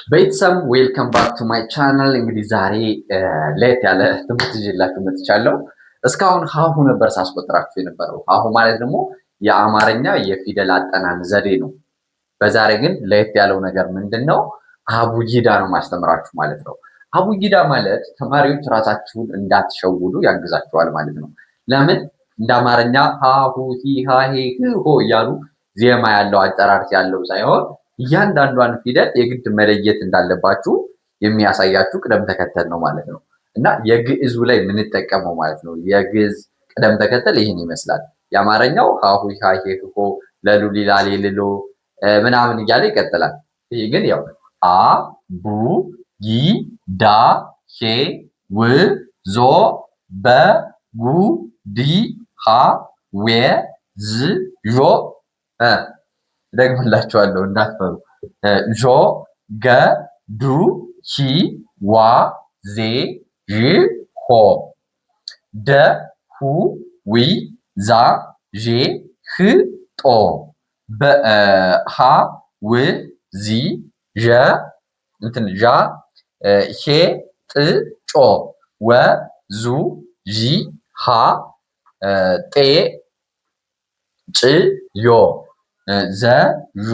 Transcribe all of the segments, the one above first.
ቤተሰብ፣ welcome back to my channel። እንግዲህ ዛሬ ለየት ያለ ትምህርት ይዤላችሁ መጥቻለሁ። እስካሁን ሀሁ ነበር ሳስቆጥራችሁ የነበረው። ሀሁ ማለት ደግሞ የአማርኛ የፊደል አጠናን ዘዴ ነው። በዛሬ ግን ለየት ያለው ነገር ምንድን ነው? አቡጊዳ ነው ማስተምራችሁ ማለት ነው። አቡጊዳ ማለት ተማሪዎች ራሳችሁን እንዳትሸውዱ ያግዛችኋል ማለት ነው። ለምን እንደ አማርኛ ሀሁ ሂ ሃ ሄ ህ ሆ እያሉ ዜማ ያለው አጠራር ያለው ሳይሆን እያንዳንዷን ፊደል የግድ መለየት እንዳለባችሁ የሚያሳያችሁ ቅደም ተከተል ነው ማለት ነው። እና የግዕዙ ላይ የምንጠቀመው ማለት ነው። የግዕዝ ቅደም ተከተል ይህን ይመስላል። የአማርኛው ሀሁ ሀ ሄ ሆ ለሉ ሊ ላ ሌ ል ሎ ምናምን እያለ ይቀጥላል። ይህ ግን ያው አ ቡ ጊ ዳ ሄ ው ዞ በ ጉ ዲ ሀ ዌ ዝ ዦ፣ ደግምላችኋለሁ እንዳትፈሩ። ዦ ገ ዱ ሂ ዋ ዜ ዥ ሆ ደ ሁ ዊ ዛ ዤ ህ ጦ ሀ ው ዚ ዠ እንትን ዣ ሄ ጥ ጮ ወ ዙ ዢ ሃ ጤ ጭ ዮ ዘ ዡ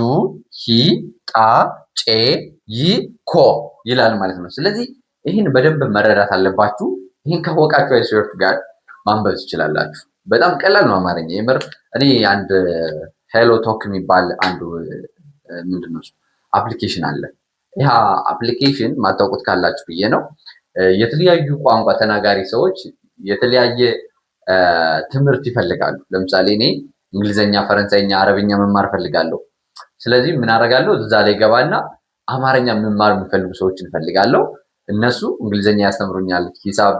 ሂ ጣ ጬ ይ ኮ ይላል ማለት ነው። ስለዚህ ይህን በደንብ መረዳት አለባችሁ። ይህን ካወቃችሁ I swear to God ማንበብ ትችላላችሁ። በጣም ቀላል ነው አማርኛ የምር። እኔ አንድ Hello Talk የሚባል አንዱ ምንድን ነው application አለ። ይህ application ማታውቁት ካላችሁ ብዬ ነው። የተለያዩ ቋንቋ ተናጋሪ ሰዎች የተለያየ ትምህርት ይፈልጋሉ። ለምሳሌ እኔ እንግሊዘኛ፣ ፈረንሳይኛ፣ አረብኛ መማር እፈልጋለሁ። ስለዚህ ምን አደርጋለሁ? እዛ ላይ ገባና አማርኛ መማር የሚፈልጉ ሰዎችን እፈልጋለሁ። እነሱ እንግሊዘኛ ያስተምሩኛል፣ ሂሳብ፣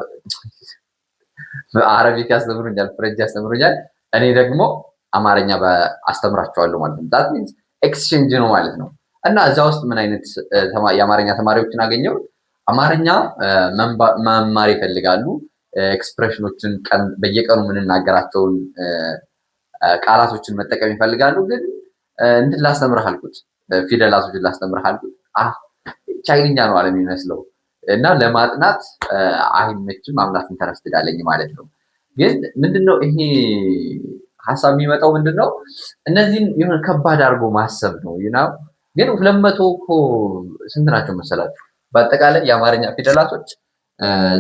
Arabic ያስተምሩኛል፣ French ያስተምሩኛል። እኔ ደግሞ አማርኛ አስተምራቸዋለሁ ማለት ነው። That means exchange ነው ማለት ነው። እና እዛ ውስጥ ምን አይነት የአማርኛ ተማሪዎችን አገኘው? አማርኛ መማር ይፈልጋሉ። Expression ኦችን፣ በየቀኑ የምንናገራቸውን ቃላቶችን መጠቀም ይፈልጋሉ። ግን እንትን ላስተምርህ አልኩት፣ ፊደላቶችን ላስተምርህ አልኩት። ቻይንኛ ነው አለ የሚመስለው እና ለማጥናት አይመችም። I'm not interested አለኝ ማለት ነው። ግን ምንድነው ይሄ ሀሳብ የሚመጣው ምንድነው? እነዚህን የሆነ ከባድ አድርጎ ማሰብ ነው። ግን 200 እኮ ስንት ናቸው መሰላችሁ? በአጠቃላይ የአማርኛ ፊደላቶች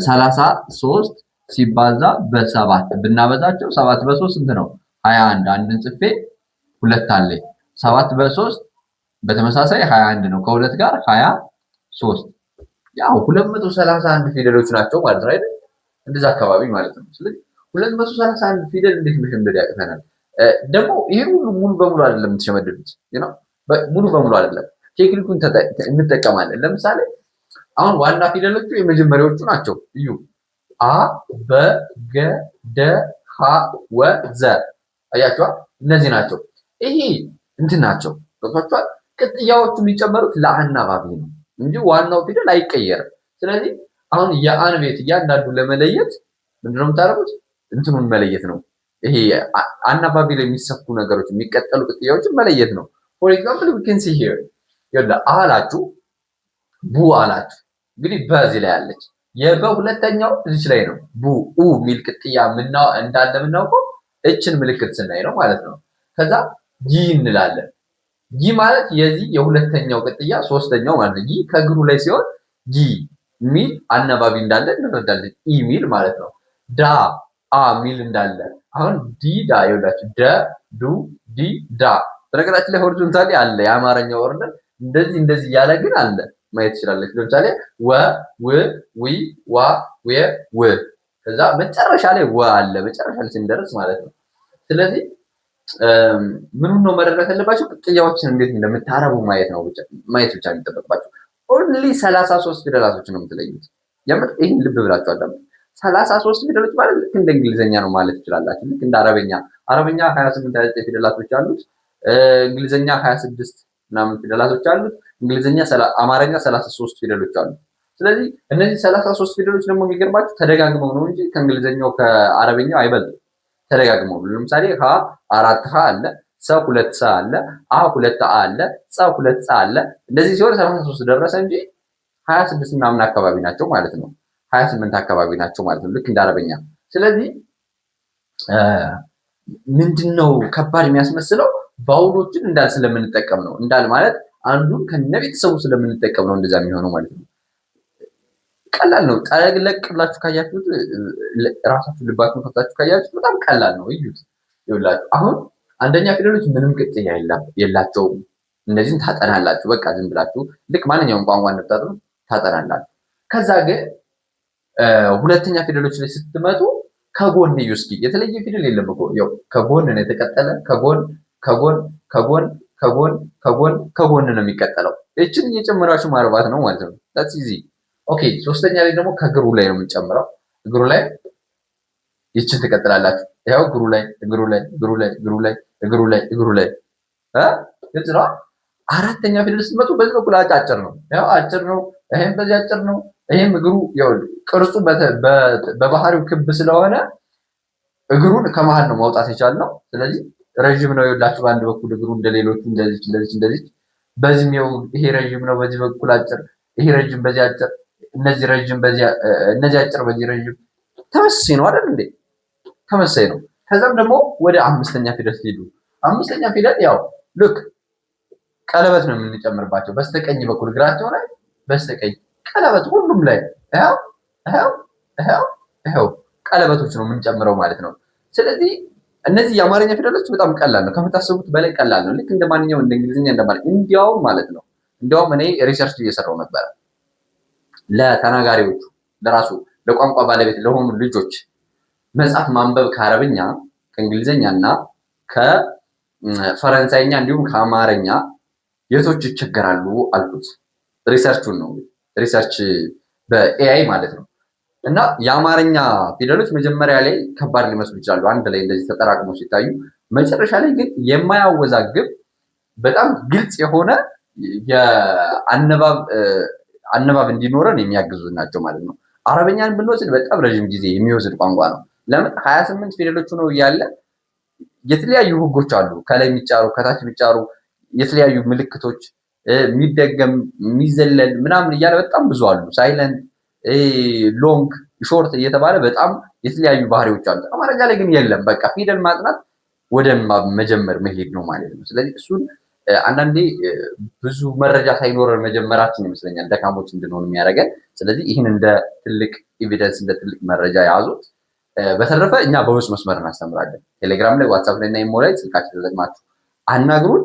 33 ሲባዛ በሰባት ብናበዛቸው 7 በ3 ስንት ነው? 21። አንድን ጽፌ ሁለት አለኝ። 7 በ3 በተመሳሳይ 21 ነው። ከሁለት ጋር 23፣ ያው 231 ፊደሎች ናቸው ማለት ነው አይደል? እንደዛ አካባቢ ማለት ነው። ስለዚህ 231 ፊደል እንዴት መሸምደድ ያቅተናል? ደግሞ ይሄ ሁሉ ሙሉ በሙሉ አይደለም የምትሸመድዱት፣ ሙሉ በሙሉ አይደለም። ቴክኒኩን እንጠቀማለን። ለምሳሌ አሁን ዋና ፊደሎቹ የመጀመሪያዎቹ ናቸው። እዩ፣ አ በ ገ ደ ሀ ወ ዘ፣ አያችኋ? እነዚህ ናቸው። ይሄ እንትን ናቸው። ገብቷችኋል? ቅጥያዎቹ የሚጨመሩት ለአናባቢ ነው እንጂ ዋናው ፊደል አይቀየርም። ስለዚህ አሁን የአን ቤት እያንዳንዱ ለመለየት ምንድነው የምታደርጉት? እንትኑን መለየት ነው። ይሄ አናባቢ ላይ የሚሰኩ ነገሮች፣ የሚቀጠሉ ቅጥያዎችን መለየት ነው። For example, we can see here፣ አላችሁ፣ ቡ አላችሁ። እንግዲህ በዚህ ላይ አለች። የበ ሁለተኛው እዚች ላይ ነው። ቡ ኡ የሚል ቅጥያ እንዳለ የምናውቀው እችን ምልክት ስናይ ነው ማለት ነው። ከዛ ጊ እንላለን። ጊ ማለት የዚህ የሁለተኛው ቅጥያ ሶስተኛው ማለት ነው። ጊ ከእግሩ ላይ ሲሆን ጊ ሚል አናባቢ እንዳለ እንረዳለን። ኢ ሚል ማለት ነው። ዳ አ ሚል እንዳለ አሁን ዲ ዳ ይኸውላችሁ ደ ዱ ዲ ዳ። በነገራችን ላይ horizontally አለ፣ የአማርኛው order እንደዚህ እንደዚህ እያለ ግን አለ፣ ማየት ትችላለች። ለምሳሌ ወ ው ዊ ዋ ዌ ው፣ ከዛ መጨረሻ ላይ ወ አለ፣ መጨረሻ ላይ ስንደርስ ማለት ነው። ስለዚህ ምኑን ነው መረዳት ያለባቸው? ቅጥያዎችን እንዴት እንደምታረቡ ማየት ነው፣ ማየት ብቻ የሚጠበቅባቸው። Only 33 ፊደላቶችን ነው የምትለዩት። የምር ይህን ልብ ብላችሁ አዳምጡ። 33 ፊደሎች ማለት ልክ እንደ እንግሊዝኛ ነው ማለት ትችላላችሁ። ልክ እንደ አረበኛ፣ አረበኛ 28 29 ፊደላቶች አሉት። እንግሊዝኛ 26 ምናምን ፊደላቶች አሉት። እንግሊዝኛ አማርኛ 33 ፊደሎች አሉት። ስለዚህ እነዚህ 33 ፊደሎች ደግሞ የሚገርማችሁ ተደጋግመው ነው እንጂ ከእንግሊዝኛው ከአረበኛው አይበልጡም። ተደጋግመው ለምሳሌ ሀ አራት ሀ አለ፣ ሰ ሁለት ሰ አለ፣ አ ሁለት አ አለ፣ ጸ ሁለት ጸ አለ። እንደዚህ ሲሆን 33 ደረሰ እንጂ 26 ምናምን አካባቢ ናቸው ማለት ነው። 28 አካባቢ ናቸው ማለት ነው፣ ልክ እንደ አረበኛ። ስለዚህ ምንድን ነው ከባድ የሚያስመስለው vowel ኦችን እንዳል ስለምንጠቀም ነው። እንዳል ማለት አንዱን ከነቤተሰቡ ስለምንጠቀም ነው እንደዛ የሚሆነው ማለት ነው። ቀላል ነው። ጠለቅ ብላችሁ ካያችሁት፣ ራሳችሁ ልባችሁን ከፍታችሁ ካያችሁት በጣም ቀላል ነው። እዩት፣ ይኸውላችሁ አሁን አንደኛ ፊደሎች ምንም ቅጥያ የላቸውም። እነዚህን ታጠናላችሁ። በቃ ዝም ብላችሁ ልክ ማንኛውም ቋንቋ እንደምታጠኑ ታጠናላችሁ። ከዛ ግን ሁለተኛ ፊደሎች ላይ ስትመጡ ከጎን እዩ እስኪ። የተለየ ፊደል የለም እኮ፣ ያው ከጎን ነው የተቀጠለ። ከጎን፣ ከጎን፣ ከጎን፣ ከጎን፣ ከጎን፣ ከጎን ነው የሚቀጠለው። ይችን እየጨመራችሁ ማርባት ነው ማለት ነው። That's easy። Okay፣ ሶስተኛ ላይ ደግሞ ከእግሩ ላይ ነው የምንጨምረው። እግሩ ላይ ይችን ትቀጥላላችሁ። ያው እግሩ ላይ፣ እግሩ ላይ፣ እግሩ ላይ፣ እግሩ ላይ፣ እግሩ ላይ፣ እግሩ ላይ፣ ግልጽ ነው። አራተኛ ፊደል ስትመጡ በዚህ በኩል አጫጭር ነው። ያው አጭር ነው። ይሄም በዚህ አጭር ነው። ይሄም እግሩ ያው ቅርጹ በባህሪው ክብ ስለሆነ እግሩን ከመሀል ነው ማውጣት የቻልነው። ስለዚህ ረዥም ነው። ይኸውላችሁ በአንድ በኩል እግሩ እንደሌሎቹ እንደዚህ፣ እንደዚህ፣ እንደዚህ፣ በዚህም ይሄ ረዥም ነው፣ በዚህ በኩል አጭር፣ ይሄ ረዥም፣ በዚህ አጭር፣ እነዚህ ረዥም፣ በዚህ እነዚህ አጭር፣ በዚህ ረዥም፣ ተመሳሳይ ነው አይደል እንዴ? ተመሳሳይ ነው። ከዛም ደግሞ ወደ አምስተኛ ፊደል ሲሄዱ አምስተኛ ፊደል ያው ልክ ቀለበት ነው የምንጨምርባቸው። በስተቀኝ በኩል እግራቸው ላይ በስተቀኝ ቀለበት ሁሉም ላይ ይኸው፣ ይኸው፣ ይኸው፣ ይኸው ቀለበቶች ነው የምንጨምረው ማለት ነው። ስለዚህ እነዚህ የአማርኛ ፊደሎች በጣም ቀላል ነው፣ ከምታስቡት በላይ ቀላል ነው። ልክ እንደ ማንኛውም እንደ እንግሊዝኛ እንደማለት እንዲያውም ማለት ነው። እንዲያውም እኔ research እየሰራው ነበረ ለተናጋሪዎቹ፣ ለራሱ ለቋንቋ ባለቤት ለሆኑ ልጆች መጽሐፍ ማንበብ ከአረብኛ፣ ከእንግሊዝኛ እና ከፈረንሳይኛ እንዲሁም ከአማርኛ የቶች ይቸገራሉ አልኩት። Research ኡን ነው፣ research በ AI ማለት ነው። እና የአማርኛ ፊደሎች መጀመሪያ ላይ ከባድ ሊመስሉ ይችላሉ፣ አንድ ላይ እንደዚህ ተጠራቅመው ሲታዩ፣ መጨረሻ ላይ ግን የማያወዛግብ በጣም ግልጽ የሆነ የአነባብ አነባብ እንዲኖረን የሚያግዙ ናቸው ማለት ነው። አረበኛን ብንወስድ በጣም ረዥም ጊዜ የሚወስድ ቋንቋ ነው። ለምን? 28 ፊደሎች ሆነው እያለ የተለያዩ ህጎች አሉ። ከላይ የሚጫሩ፣ ከታች የሚጫሩ፣ የተለያዩ ምልክቶች፣ የሚደገም፣ የሚዘለል ምናምን እያለ በጣም ብዙ አሉ። Silent፣ long፣ short እየተባለ በጣም የተለያዩ ባህሪዎች አሉ። አማርኛ ላይ ግን የለም። በቃ ፊደል ማጥናት ወደ መጀመር መሄድ ነው ማለት ነው። ስለዚህ እሱን አንዳንዴ ብዙ መረጃ ሳይኖረን መጀመራችን ይመስለኛል ደካሞች እንድንሆን የሚያደርገን። ስለዚህ ይህን እንደ ትልቅ evidence፣ እንደ ትልቅ መረጃ ያዙት። በተረፈ እኛ በውስጥ መስመር እናስተምራለን። ቴሌግራም ላይ፣ ዋትሳፕ ላይ እና ኢሞ ላይ ስልካችን ተጠቅማችሁ አናግሩን።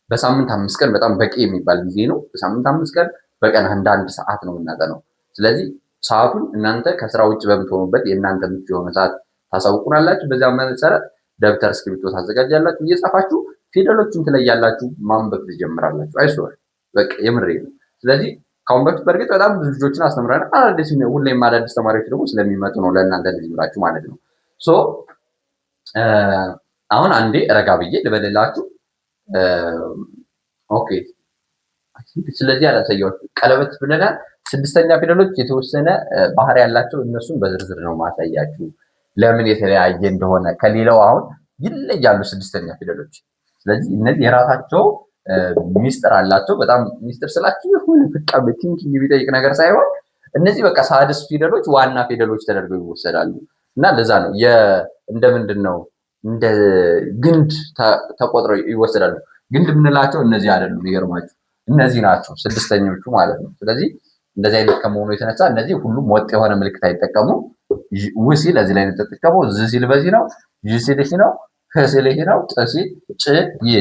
በሳምንት 5 ቀን በጣም በቂ የሚባል ጊዜ ነው። በሳምንት 5 ቀን በቀን አንዳንድ ሰዓት ነው የምናጠነው። ስለዚህ ሰዓቱን እናንተ ከስራ ውጭ በምትሆኑበት የእናንተ ምቹ የሆነ ሰዓት ታሳውቁናላችሁ። በዚያ መሰረት ደብተር እስክሪብቶ ታዘጋጃላችሁ። እየጻፋችሁ ፊደሎቹን ትለያላችሁ፣ ማንበብ ትጀምራላችሁ። አይሶር በቃ የምሬ ነው። ስለዚህ ከአሁን በፊት በእርግጥ በጣም ብዙ ልጆችን አስተምረናል። አዳዲስ ሁሌም አዳዲስ ተማሪዎች ደግሞ ስለሚመጡ ነው ለእናንተ እንደዚህ ብላችሁ ማለት ነው። So አሁን አንዴ ረጋ ብዬ ልበልላችሁ። Okay፣ ስለዚህ አላሳያችሁ። ቀለበት ብለናል። ስድስተኛ ፊደሎች የተወሰነ ባህሪ ያላቸው እነሱን በዝርዝር ነው ማሳያችሁ ለምን የተለያየ እንደሆነ፣ ከሌላው አሁን ይለያሉ ስድስተኛ ፊደሎች። ስለዚህ እነዚህ የራሳቸው ሚስጥር አላቸው። በጣም ሚስጥር ስላችሁ የሆነ በቃ thinking የሚጠይቅ ነገር ሳይሆን እነዚህ በቃ ሳድስ ፊደሎች ዋና ፊደሎች ተደርገው ይወሰዳሉ እና ለዛ ነው እንደ ምንድን ነው እንደ ግንድ ተቆጥረው ይወሰዳሉ። ግንድ የምንላቸው እነዚህ አይደሉም፣ ይገርማችሁ እነዚህ ናቸው ስድስተኞቹ ማለት ነው። ስለዚህ እንደዚህ አይነት ከመሆኑ የተነሳ እነዚህ ሁሉም ወጥ የሆነ ምልክት አይጠቀሙም። ው ሲል እዚህ ላይ ነው የተጠቀመው፣ ዝ ሲል በዚህ ነው፣ ዥ ሲል ይህ ነው፣ ህ ሲል ይህ ነው፣ ጥ ሲል ጭ ይ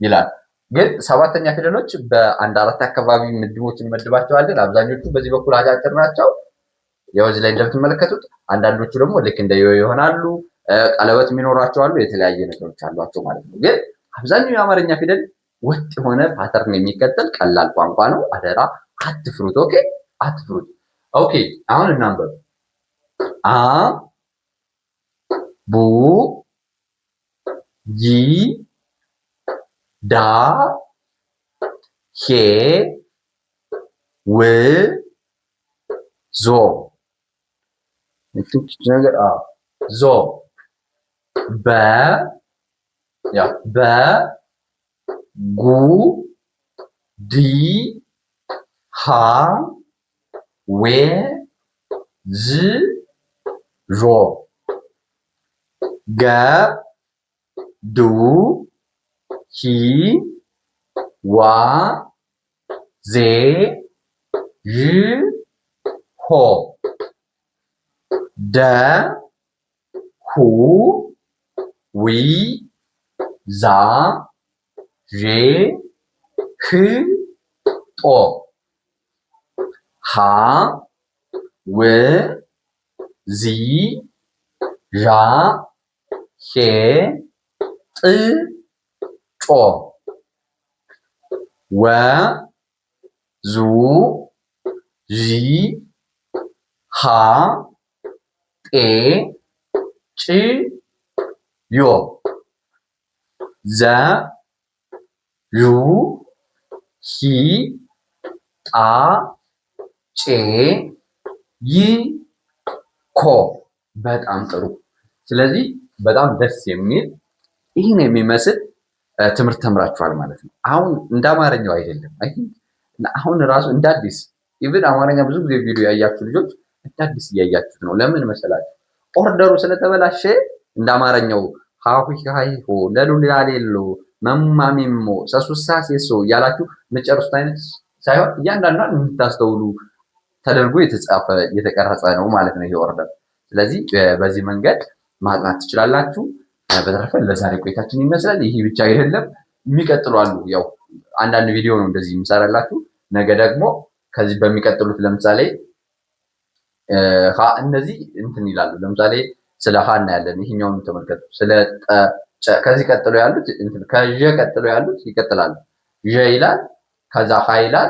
ይላል። ግን ሰባተኛ ፊደሎች በአንድ አራት አካባቢ ምድቦች እንመድባቸዋለን። አብዛኞቹ በዚህ በኩል አጫጭር ናቸው። ያው እዚህ ላይ እንደምትመለከቱት አንዳንዶቹ ደግሞ ልክ እንደ ዮ ይሆናሉ። ቀለበት የሚኖራቸው አሉ። የተለያየ ነገሮች አሏቸው ማለት ነው። ግን አብዛኛው የአማርኛ ፊደል ወጥ የሆነ pattern የሚከተል ቀላል ቋንቋ ነው። አደራ አትፍሩት። Okay፣ አትፍሩት። Okay፣ አሁን እናንበብ። አ፣ ቡ፣ ጊ፣ ዳ፣ ሄ፣ ው፣ ዞ ነገር ዞ፣ በ፣ ያው በ ጉ ዲ ሀ ዌ ዝ ዦ ገ ዱ ሂ ዋ ዜ ዥ ሆ ደ ሁ ዊ ዛ ዤ ህ ጦ ሃ ው ዚ ዣ ሄ ጥ ጮ ወ ዙ ዢ ሃ ጤ ጭ ዮ ዘ ዡ ሂ ጣ ጬ ይ ኮ። በጣም ጥሩ። ስለዚህ በጣም ደስ የሚል ይህን የሚመስል ትምህርት ተምራችኋል ማለት ነው። አሁን እንደ አማርኛው አይደለም። I think አሁን ራሱ እንደ አዲስ even አማርኛ ብዙ ጊዜ ቪዲዮ ያያችሁ ልጆች እንደ አዲስ እያያችሁት ነው። ለምን መሰላችሁ? order ኡ ስለተበላሸ እንደ አማርኛው ሃሁ ሃይሆ ለሉላሌሎ መማሚሞ ሰሱሳ ሴሶ እያላችሁ የምትጨርሱት አይነት ሳይሆን እያንዳንዷን እንድታስተውሉ ተደርጎ የተጻፈ የተቀረጸ ነው ማለት ነው ይሄ order። ስለዚህ በዚህ መንገድ ማጥናት ትችላላችሁ። በተረፈ ለዛሬ ቆይታችን ይመስላል። ይህ ብቻ አይደለም፣ የሚቀጥሉ አሉ። ያው አንዳንድ ቪዲዮ ነው እንደዚህ የምሰራላችሁ። ነገ ደግሞ ከዚህ በሚቀጥሉት ለምሳሌ እነዚህ እንትን ይላሉ። ለምሳሌ ስለ ሀ እናያለን። ይሄኛውን ተመልከቱ። ስለ ከዚህ ቀጥሎ ያሉት እንትን ከዠ ቀጥሎ ያሉት ይቀጥላሉ። ዠ ይላል፣ ከዛ ሀ ይላል።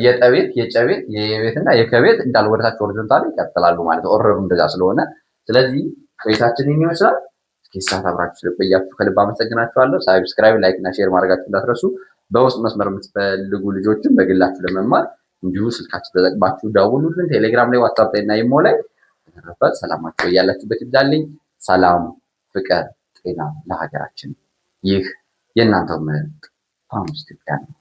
የጠቤት የጨቤት የየቤት እና የከቤት እንዳል ወደታች horizontal ይቀጥላሉ ማለት ነው። order ኡ እንደዛ ስለሆነ ስለዚህ ቆይታችን ይህን ይመስላል። እስኪ ሰዓት አብራችሁ ስለቆያችሁ ከልብ አመሰግናችኋለሁ። subscribe፣ like እና share ማድረጋችሁ እንዳትረሱ። በውስጥ መስመር የምትፈልጉ ልጆችን በግላችሁ ለመማር እንዲሁ ስልካችሁ ተጠቅማችሁ ደውሉልን። ቴሌግራም ላይ፣ ዋትሳፕ ላይ እና ኢሞ ላይ። በተረፈ ሰላማችሁ ያላችሁበት ይብዛልኝ። ሰላም፣ ፍቅር፣ ጤና ለሀገራችን። ይህ የእናንተው ምርጥ ፋኖስ ኢትዮጵያ ነው።